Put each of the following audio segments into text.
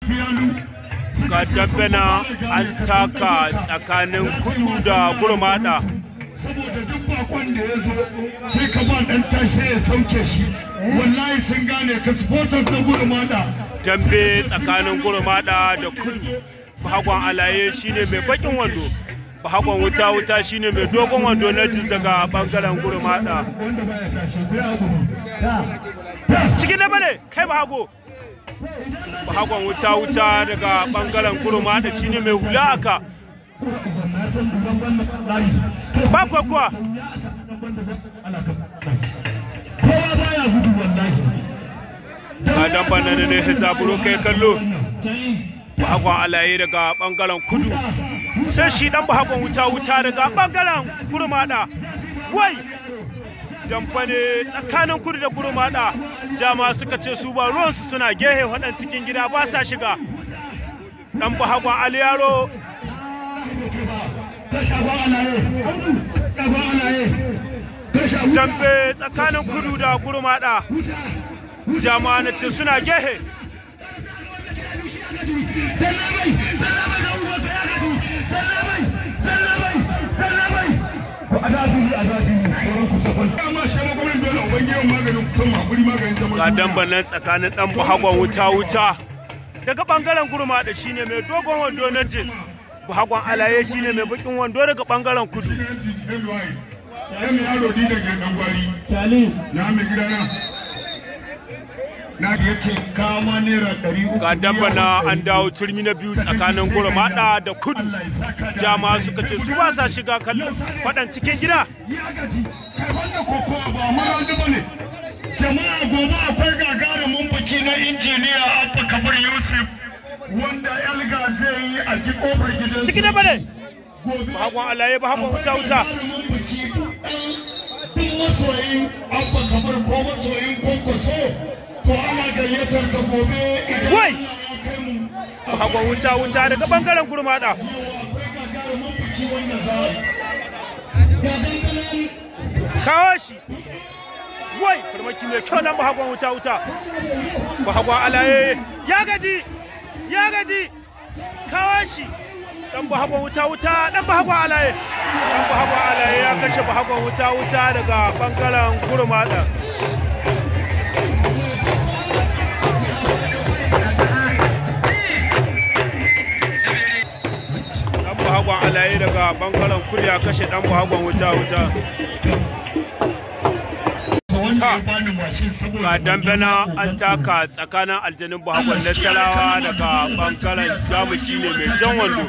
Ga dambe na an taka tsakanin Kudu da Gurmada. Saboda duk bakon da ya zo sai ka ba dan tashe ya sauke shi, wallahi sun gane ka, supporters na Gurmada. Dambe tsakanin Gurmada da Kudu. Bahagon Alaye shine mai bakin wando, Bahagon Wuta Wuta shine mai dogon wando na jis daga bangaren Gurmada. Wanda baya tashe bai abu. Cikin na bane kai Bahago. Bahagon Wuta Wuta daga bangaren Gurmada shine mai hula aka ba kuwa. Kowa baya gudu wallahi. Ga damban nan ne zaburo kai kallo. Bahagon Alaye daga bangaren Kudu, sai shi dan Bahagon Wuta Wuta daga bangaren Gurmada. Wai damba ne tsakanin Kudu da Gurmada. Jama suka ce su ba ruwansu, suna gehe waɗan cikin gida ba sa shiga. Dan Bahagon Aliyaro. Dambe tsakanin Kudu da Gurmada, jama'a na ce suna gehe. Ga damban nan tsakanin dan Bahagon Wuta Wuta daga bangaren Gurmada shine mai dogon wando na jis, Bahagon Alaye shine mai bakin wando daga bangaren Kudu. Yan yaro ni da dan gwari. Na mai gidana. Na yake kama ₦300. Ga damba na an dawo turmi na biyu tsakanin Gurmada da Kudu. Jama'a suka ce su ba sa shiga kallon faɗan cikin gida. Ya gaji. Kai wanda kokowa ba mu bane. Jama'a, gobe akwai gagarumin biki na injiniya Abba Kabir Yusuf wanda Elga zai yi a kofar gidansa. Cikin da bane. Gobe Bahagon Alaye, Bahagon Wuta Wuta. Duk masoyin Abba Kabir ko masoyin Kwankwaso, to ana gayyatar ka gobe idan Wai! Allah ya kai mu. Bahagon Wuta Wuta daga bangaren Gurmada. Yawa, akwai gagarumin biki wanda za a yi. Ga dandamalin. Kawo shi. Wai, farmaki mai kyau nan Bahagon Wuta Wuta. Bahagon Alaye ya gaji. Ya gaji. Kawo shi. Dan Bahagon Wuta Wuta, dan Bahagon Alaye. Dan Bahagon Alaye ya kashe Bahagon Wuta Wuta daga bangaren Gurmada. Dan Bahagon Alaye daga bangaren Kudu ya kashe dan Bahagon Wuta Wuta. Wanda ya bani mashin saboda Ga dambe na an taka tsakanin aljanin Bahagon Nasarawa daga bangaren Jamus shine mai jan wando,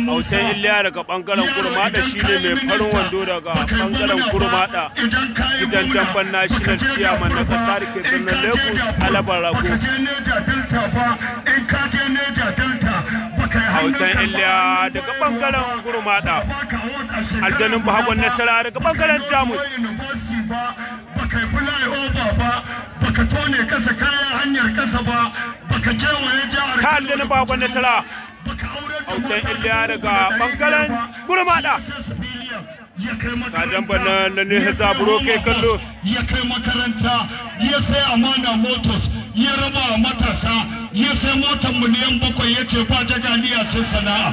Autan Iliya daga bangaren Gurmada shine mai farin wando daga bangaren Gurmada. Gidan damben national chairman na kasa da ke birnin Lagos, Alabar Rago. Autan Iliya daga bangaren Gurmada, aljanin Bahagon Nasara daga bangaren Jamus. Baka yi over ba, baka tone kasa kayan hanyar kasa ba, baka kewaye jihar Ta aljanin Bahagon Nasara, baka aurar da Autan mata Iliya daga 3,500 bangaren ba, Gurmada. ya kai Ga damben nan na ne zaburo kai kallo. Ya kai makaranta, ya sai Amana Motors ya raba wa matasa, ya sai motar miliyan 7, ya ce ba jagaliya sai sana'a.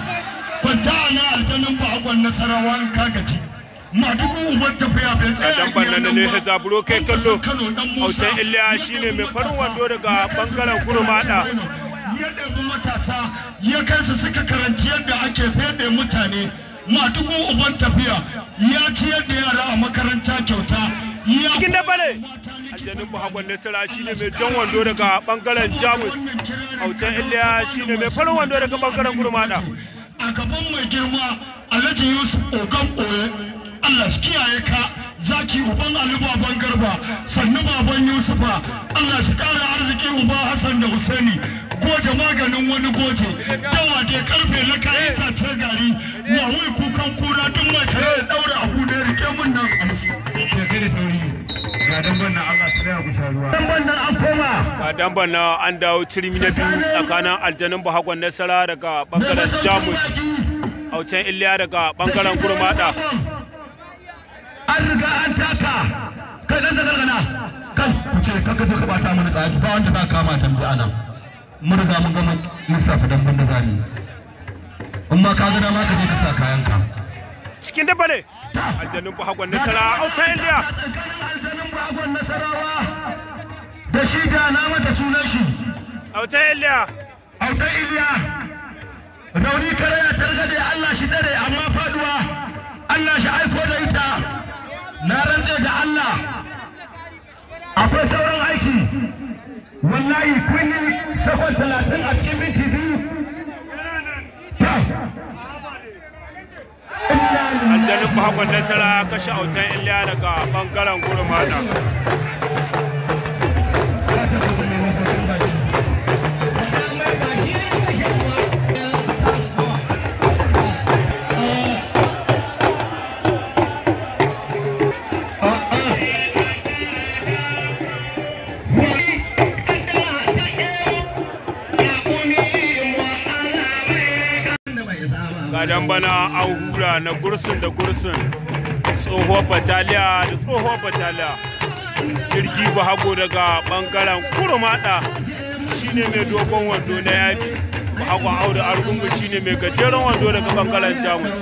Kwanta a na aljanin Bahagon Nasarawa in ka gaji. Madugu uban tafiya bai Ga tsaya damben nan na ne iya nan ba. zaburo kai kallo. Kano dan Musa, Autan Iliya shine mai farin wando daga bangaren Gurmada. Ya ɗebi matasa ya kai su suka karanci yadda ake fede mutane. Madugu uban tafiya ya ciyar da yara a makaranta kyauta. Ya Cikin dabba ne. Aljanin Bahagon Nasara shine mai jan wando daga bangaren Jamus, Autan Iliya shine mai farin wando daga bangaren Gurmada. A gaban mai girma Alhaji Yusuf Ogan Oye, Allah shi kiyaye ka zaki uban Ali baban Garba, sannu baban Yusufa, Allah shi kara arziki uba Hassan da Husaini. Goje maganin wani goje dawa da karfe na kayan tace gari wawai kukan kura, duk mai kare ya daura abu da ya rike mun nan. Ga damban nan, Allah tsaya ku sha ruwa. Damban nan an koma. Ga damban nan an dawo turmi na biyu tsakanin aljanin Bahagon Nasara daga bangaren Jamus, Autan Iliya daga bangaren Gurmada. An riga an taka kai dan zagargana kan ku ce kanka, ka bata mana tsaki ba wanda za ka kama tambi anan. Mun riga mun gama lissafa damben da zani. In ma ka ga dama ka je ka sa kayanka. Cikin dabba ne aljanun bahagon nasara auta Iliya. Aljanun bahagon nasarawa da shi da na mata sunan shi. Auta Iliya. Auta Iliya. Rauni karaya targade Allah shi dare amma faduwa Allah shi aiko da ita. Na rantse da Allah akwai sauran aiki. Wallahi kun yi sakon 30 a cikin minti 2. Aljanin bahagon nasara kashe autan Iliya daga bangaren gurmada. Gadon bana an hura na gursun da gursun, tsohuwar bataliya da tsohuwar bataliya. Jirgi bahago daga bangaren kurmada shine mai dogon wando na yadi, bahagon Audu Argungu shine mai gajeren wando daga bangaren Jamus.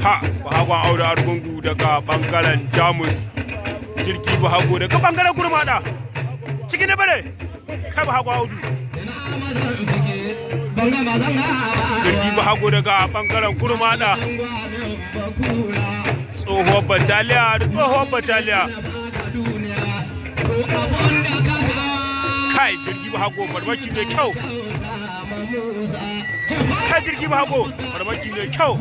Ha, bahagon Audu Argungu daga bangaren Jamus, jirgi bahago daga bangaren gurmada. Cikin da bare kai bahagon Audu. Jirgi bahago daga bangaren gurmada. Tsohuwar bataliya da tsohuwar bataliya. Kai jirgi bahago farmaki mai kyau. Kai jirgi bahago farmaki mai kyau.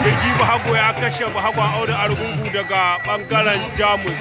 Jirgi bahago ya kashe bahagon Audu Argungu daga bangaren Jamus.